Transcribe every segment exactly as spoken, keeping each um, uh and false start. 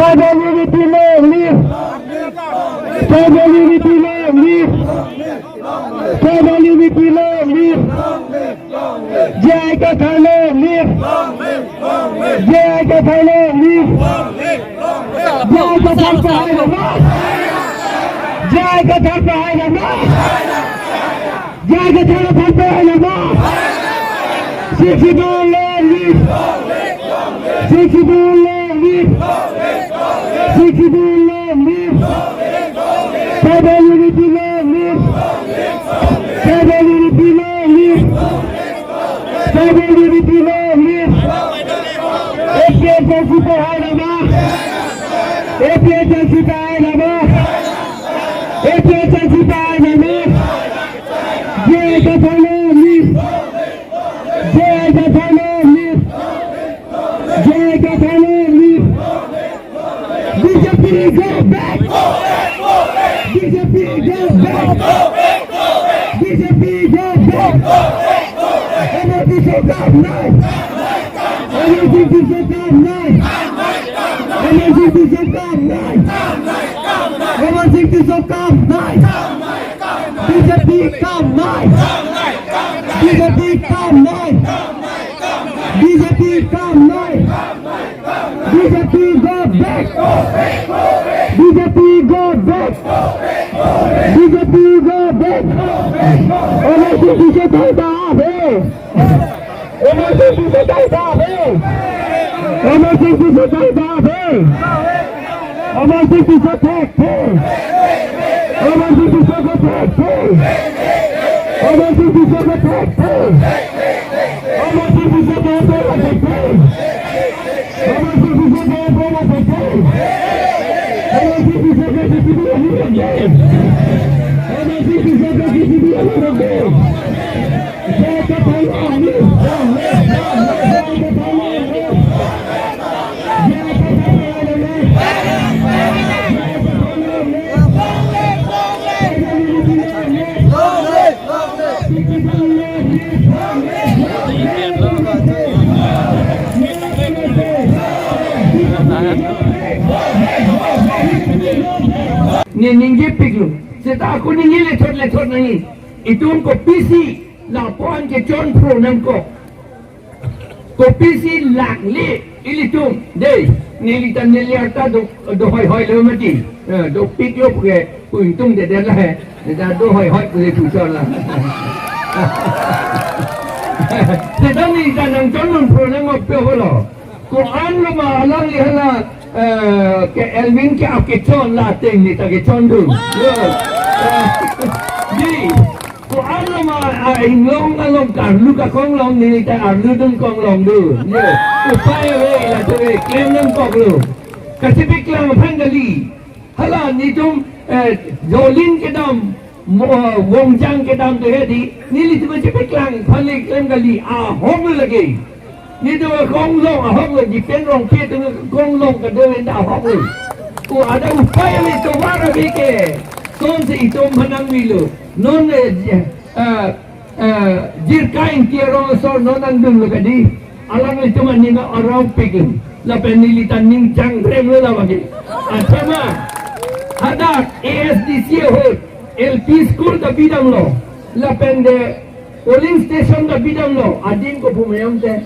Tribal unity long live! Tribal unity long live! Tribal unity long live! J I Kathar long live! J I Kathar long live! J I Kathar pahai lama! J I Kathar pahai lama! J I Kathar pahai lama! Sixth Schedule long live! Sixth Schedule long live! Sixth Schedule long live! Tribal unity long live! Tribal unity long live! Tribal unity long live! A P H L C pahai lama! A P H L C pahai lama! A P H L C pahai lama! J I Kathar long live! J I Kathar long live! J I Kathar long live! B J P go back! B J P go back! B J P go back! Emergency Sokam nai! Emergency Sokam nai! Emergency Sokam nai! Emergency Sokam nai! B J P kam nai! B J P kam nai! B J P kam nai! B J P go back! B J P go back! B J P go back! Emergency Sokam nai! Emergency Sokam nai! Emergency Sokam nai! Emergency Sokam nai! Emergency Sokam nai! Emergency Sokam nai! Emergency Sokam nai! Ne ningjepiklo. Seta ako ningje lethot lethot nangji. Itum kopisi lapu-an kechonphro nangkok. Kopisi lakle ilitum. Dei, neli ta neli arta do, do hoi hoi lo mati. Eh, dopiklo puke, kuintum de de la he. Neta do hoi hoi puke puchor la. Seta neli ta nangchonphro nangkok pe holo. Ko-an lo ma alangli hala, eh, ke Elwin ke akechon la ateng neta kechondun. Yo. Eh, di, ko-an lo ma a-inglong along karlu kakong long neli ta arludun kong long dun. Yo. Upai ave la tu ave klem nangkoklo. Kachepeklang aphan kali. Hala nelitum, eh, jolin kedam, mo-, wongjang kedam tu hedi, nelitum chepeklang aphan le klem kali, ahok lo lake. Nelitum kong long ahok lo, Jipen Rongpi atum kong long kado enda ahok lo. Ko ada upai ave tovar ave ke, kosonsi itum aphan nangvilo. Non, eh, eh, eh, jirka ingti arong asor non nangdunlo kadi. Alanglitum anima arongpik. Lapen neli ta ning changrem lo la bagi. Athema, hadak A S D C ahut L P school ta bidamlo. Lapen de polling station ta bidamlo. Adim ko pu mayam te.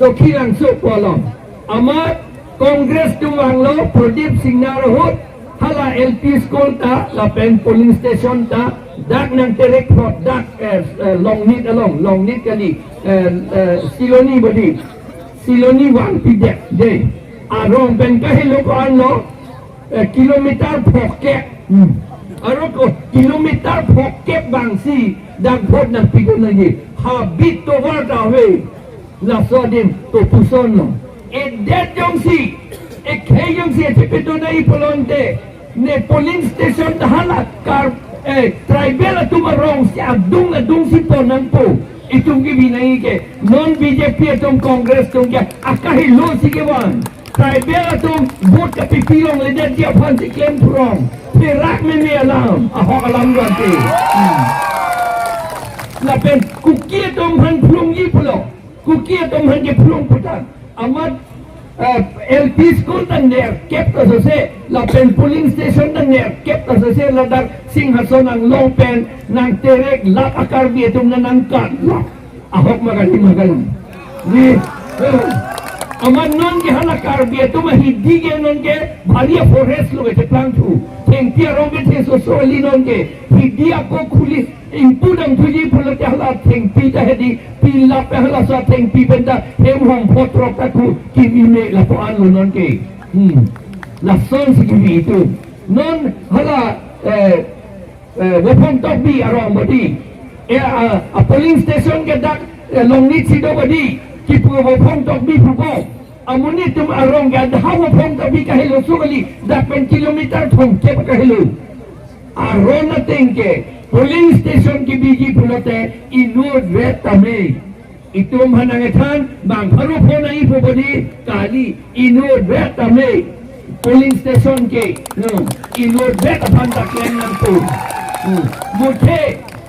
Sokhilangso pu along. Amat Congress atum vanglo Pradip Singnar ahut hala L P school ta lapen polling station ta dak nangterek plot dak, eh, eh, Longnit along, Longnit kali, eh, eh, Siloni bodi, Siloni vangpidet dei. Arong pen kahelo ko-an lo, eh, kilometer phokep. Hmm. Arong ko kilometer phokep bangsi dak vote nangpidun nangji. Habit tovar ta ave. Laso adim to puson lo. Edet jongsi, ekhei jongsi chepidun nangji pulote, ne polling station ta hala kar, eh, tribal atum arong si adung adung si pon nangpo. Itum kibi nangji ke, non B J P atum Congress atum ke akahelo si kevan. Tribal atum vote kapipi longledetji aphan si klem phrong. Pherak meme alam, ahok alam dote. Hmm. Lapen Kuki atum aphan phrongji pulo. Kuki atum aphan kephrong puta. Amat, Eh, L P school ta nerkep ta sose, lapen polling station ta nerkep ta sose, ladak Singhason anglong pen nangterek lap a-Karbi atum na nangkan. Wah, ahok ma kali ma kali. Ni, eh, amat nonke hala Karbi atum ahidi ke nonke bhari a-forest lo ke cheplangthu. Thengpi arong ke thesoso kali nonke. Hidi ako khuli ingpu damthuji pulote hala thengpi ta hedi, pilap halaso athengpi pen ta hem hong photrok ta ku kimi me lapu-an lo nonke. Hmm. Lasonsi kimi itum. Non hala, eh, eh, Vophong Tokbi arong bodi. Eh, a, a-polling station ke dak, eh, Longnit si do bodi. Kipu Vophong Tokbi pupo. Amonit atum arong ke dak Vophong Tokbi kahelo so kali, dak pen kilometer thomkep kahelo. Aron ateng ke polling station kebiji pulote inutvet tame. Itum aphan nangkethan, bang pharo pho nangjipo bodi, kali inutvet tame. Polling station ke, hmm, inutvet aphan ta klem nangpo. Hmm. Muthe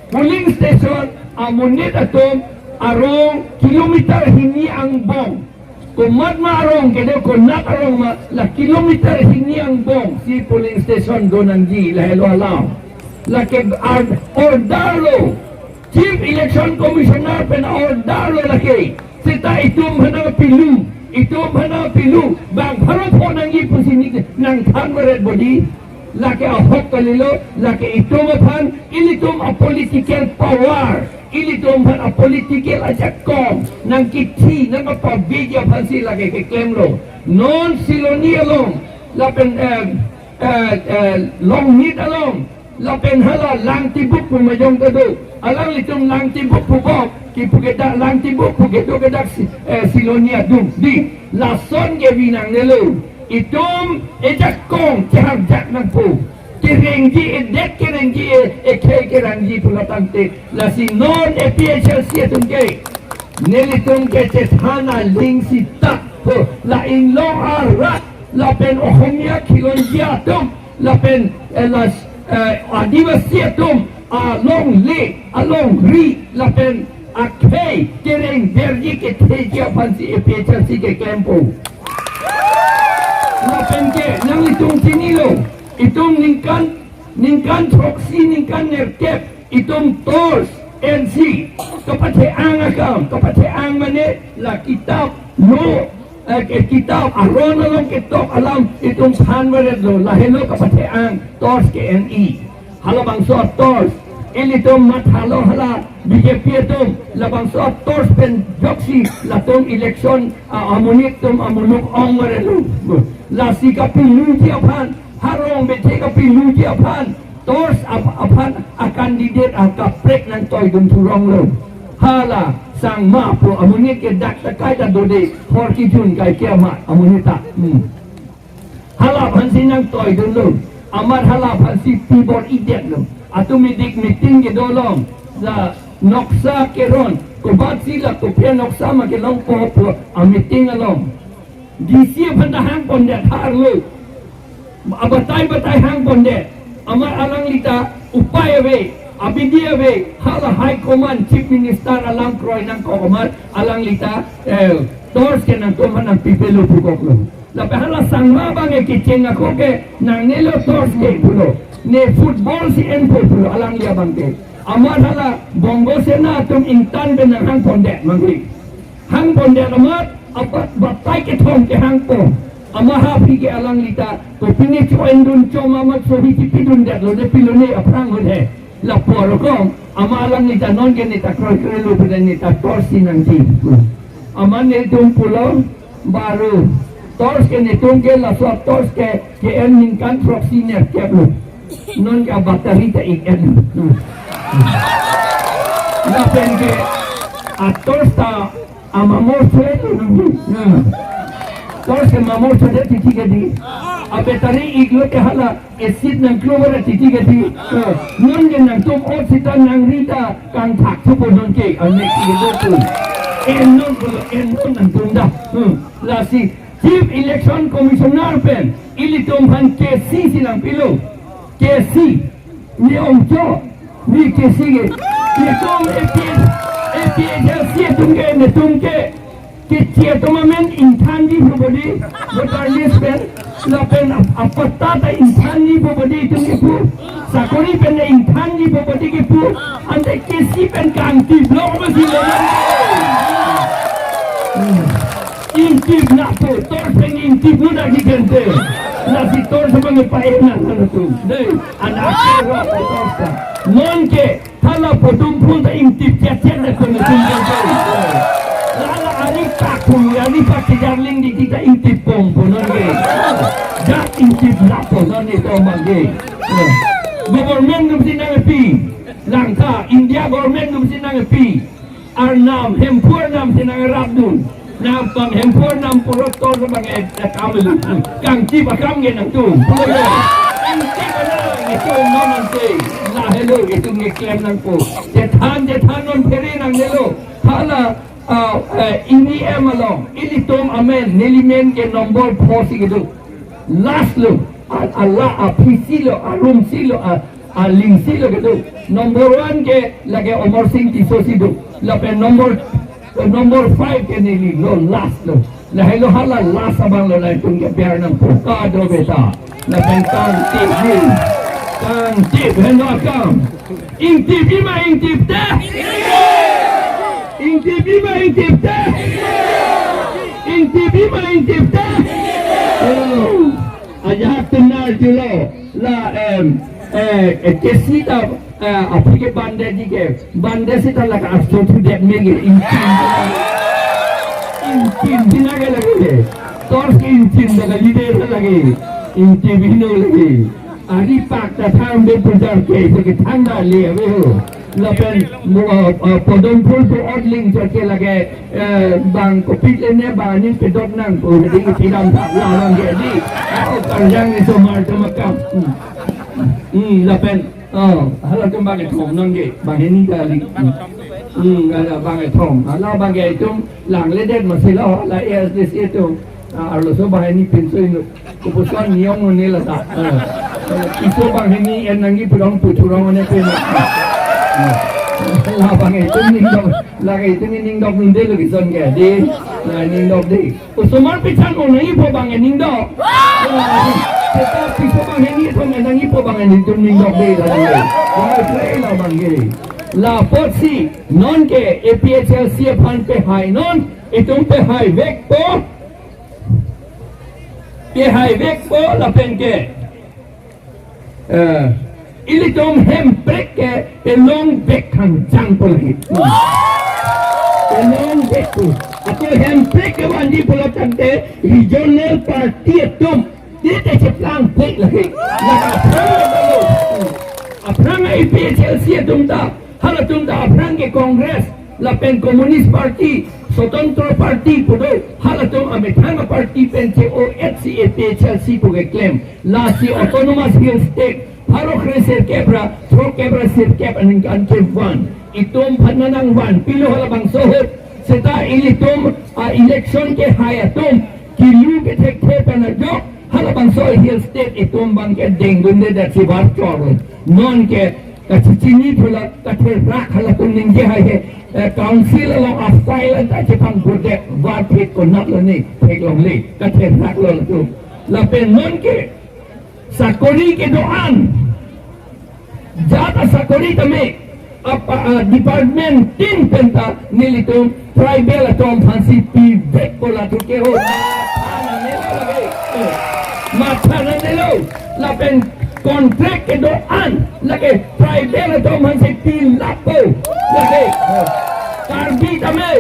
polling station amonit atum arong kilometer hini angbong. Komat ma arong kedo, konat arong ma, la kilometer hini angbong si polling station do nangji, lahelo alam. Lake ar-, order lo, Chief Election Commissioner pen order lo lake. Seta itum aphan pilu, itum aphan pilu, bang pharo pho nangji pusi nangthan varet bodi. Lake ahok kalilo, lake itum aphan, ilitum a-political power, ilitum aphan a-political ajakong nangkithi nangkapabiji aphansi lake keklemlo. Non Siloni along, lapen, eh, eh, eh, Longnit along, lapen hala Langtibuk pu majong kedo. Alanglitum Langtibuk pu bok, kipu ke dak Langtibuk pu kedo ke dak Si-, eh, Siloni adung. Di, lason ke vi nangnelo. Itum ejakong cheharjak nangpo. Kerengji edet, kerengji e, ekhei kerangji pulo tangte. Lasi non A P H L C atum ke, nelitum ke chethan aling sita. Ho, la inglong arat, lapen Ohomia khilonjia atum, lapen, eh, la, eh, Adivasi atum alongle, alongri, lapen akhei kereng verji ketheji aphansi A P H L C keklempo. Lapen ke nanglitum chinilo, itum ningkan, ningkan throksi, ningkan nerkep, itum torch ensi kapathe-ang akam, kapathe-ang mane la kitap lo, eh, ke kitap aron along ketok alam itum than varetlo, lahelo kapathe-ang, torch ke-en-i. Halabangso torch, ilitum mathalo hala B J P atum, labangso torch pen joksi latum election, ah, amonit atum amuluk ong varetlo. Lasi kapiluji aphan, harong bethe kapiluji aphan, torch ap-, aphan a-candidate akaprek nangtoidun thuronglo. Hala Sangma pu amonit ke dak takai ta dode, hor kijun kai ke amat amonit ta. Hmm. Hala aphansi nangtoidunlo. Amat hala aphansi pibor-idetlo. Automatic meeting kedo along, la noksa keron, kobatsi la kopi noksa ma kelongpo pu a-meeting along. D C aphan ta hangpondet, harlo. Abatai batai hangpondet. Amat alangli ta upai ave, abidi ave, hala High Command, Chief Minister alam kroi nangkok amat alangli ta, eh, torch ke nangtum aphan nangpipelo pukoklo. Lapen hala Sangma abang ke kecheng ako ke nangnelo torch ke pulo. Ne football si enpo pulo alangli abang ke. Amat hala Bongo Sena atum ingtan pen nanghangpondet mangke. Hangpondet amat, abat batai kethom kehangpo. Amat ha aphi ke alangli ta, kopine cho-endun cho ma amat sohi chipidundetlo, ne pilone aphrang hon he. Lapu arokom, amat alangli ta nonke ne ta kroikreilo pu ne ta torch si nangji. Amat netum pulo, baru. Torch ke netum ke laso torch ke, ke-en ningkan throksi nerkep lo. Nonke a-battery ta ik-en. Hmm. Lapen ke a-torch ta amamor chule tu nunggu. Hmm. Torch ke mamor chule titi ke di. A-battery iklo ke hala acid nangklo bara titi ke di. Hmm. Nonke nangtum ot sita nangri ta kangthak thupo nonke. Amek iklo tu. En non pulo, en non nangtum ta. Hmm. Lasi Chief Election Commissioner pen ilitum aphan K C si nangpilo. K C, ne ongcho, ne K C ke. Netum A P H, A P H L C atum ke, netum ke, K C atum amen ingthanji Nobody, voter list pen, lapen ap-, apatta ta ingthanji pu body itum kipu, sakori pen ta ingthanji pu body kipu, ante kesi pen kangti block masi lo. Hmm. Ingtip na po, tor pen ingtip udah di gente. Lasi tor sebagai paena nangtum. Dei, anak ro tor sa. Non ke, hala podum phun ta ingtip chet chet na pun tum tum tum. Hala ari pak pun, ari pak kejar ling di kita ingtip pong pun non ke. Jak ingtip lap pon non ni to mang ke. Government num si nangpi. Langtha, India government num si nangpi. Arnam, Hemphu Arnam si nangrapdun. Nang pang Hemphu Arnam purot tor bang e, e kam lu. Kangti pakam ke nangtum. Pulo yo. Kangti pakam nangtum non ante. Lahelo, itum ngeklem nangpo. Chethan, chethan non phere nangnelo. Hala, ah, eh, ini em along. Ilitum amen, neli men ke number four si kedo. Last lo, a-, ala aphisi lo, arumsi lo, a-, alingsi lo kedo. Number one ke lake Amar Sing Tisso si do. Lapen number, number five ke neli lo, last lo. Lahelo hala last abang lo, latum ke biar nangpo, kado beta. Lapen kangtip ji. Kangtip henlo akam. Ingtip ji ma ingtip te? Ingtip ji ma ingtip te? Ingtip ji ma ingtip te? Oh. Ajahak tunar julo la, em, eh, eh, kesi ta, eh, aphi ke bande ji ke, bande sita lake aso thu det me ke ingtin. Ingtin hina ke lake ke. Tor ke ingtin lake leader lake. Ingtin hina lake. Ari pak ta thang be pujar ke, ke thang da le ave ho. Lapen mo, ah, ah, podum phul pu odling jo ke lake, eh, bang kopit le ne bang aning pedok nang ko ding pidam thak la bang ke di. Oh, karjang ni somar to makam. Hmm. Hmm, lapen, oh, halatum bang ethom nang ke, bang hini kali. Hmm. Hmm, hala bang ethom. Hala bang ke itum lang le det masih lo, la A S D C itum. Ah, arloso bang hini pinso inu. Kopuson niong nune la ta. Eh. Iso bang hini en nangji pudong puthurong ne pe. Eh. La bang itum ningdok, la itum ningdok nunde lo kison ke. Di, la ningdok di. Osomar pichan onai po bang ningdok. Eh. Seta piso bang hini so nangji po bang itum ningdok di la di. Bang play la bang ke. Lapotsi non ke A P H L C aphan pehai non, itum pehai vekpo. Pehai vekpo lapen ke, eh, ilitum Hemprek ke pelong vek khangjang po lagi. Pelong vekpo. Ako Hemprek ke vanji pulo tangte regional party atum. Di te cheplang vek lagi. Laga aphrang lo. Aphrang A P H L C atum ta. Halatum ta aphrang ke Congress, lapen Communist Party, Swatantro Party pu do, halatum amethang party pen che-o-etsi A P H L C pu keklem, lasi Autonomous Hill State, pharo kre sirkep ra, throkkep ra sirkep aningkan kevan. Itum aphan nangvan, pilo halabangso ahut, seta ilitum, ah, election kehai atum, kilu kethekthe pen ajok, halabangso Hill State itum bang ke dengdunde det si var chor. Non ke kachechini thula katherak halatum ningje hai he, eh, council along a-file anta chepang burdet var thek konat lo ne, theklongle, katherak lo latum. Lapen non ke sakori kedo-an, jat asakori tame, apa, ah, department tin penta nelitum tribal atum aphansi pivekpo latum ke ho. Matha nangnelo lake. Matha nangnelo. Lapen contract kedo-an lake tribal atum aphansi pilappo lake. Karbi tame,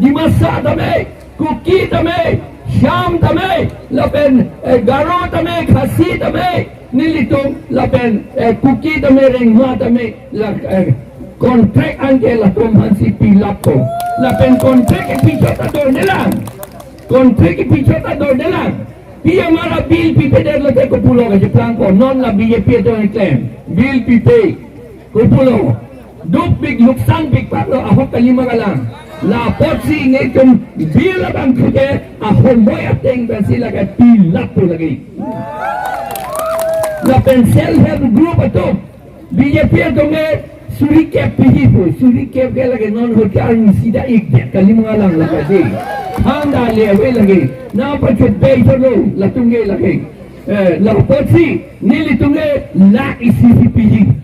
Dimasa tame, Kuki tame, Cham tame, lapen, eh, Garo tame, Khasi tame, nelitum, lapen, eh, Kuki tame, Rengma tame, la, eh, contract anke latum aphansi pilappo. Lapen contract kepi chot ta dordelang. Contract kepi chot ta dordelang. Pi amara bill pipedet lote kopulo kacheplang ko. Non la B J P atum keklem. Bill pipe. Kopulo. Dukpik luksanpik patlo ahok kalima kalang. Lapotsi nelitum bill abang thuke ahomoi ateng pensi lake pilappo lake. Lapen self help group atum B J P atum ke suri kep pihipo, suri kep ke lake non ahut ke arnisi da-ik det kalima kalang lake de. Thangta le ave lake. Nangpachobei chotlo latum ke lake. Eh, la apotsi nelitum ke lakh isi si piji.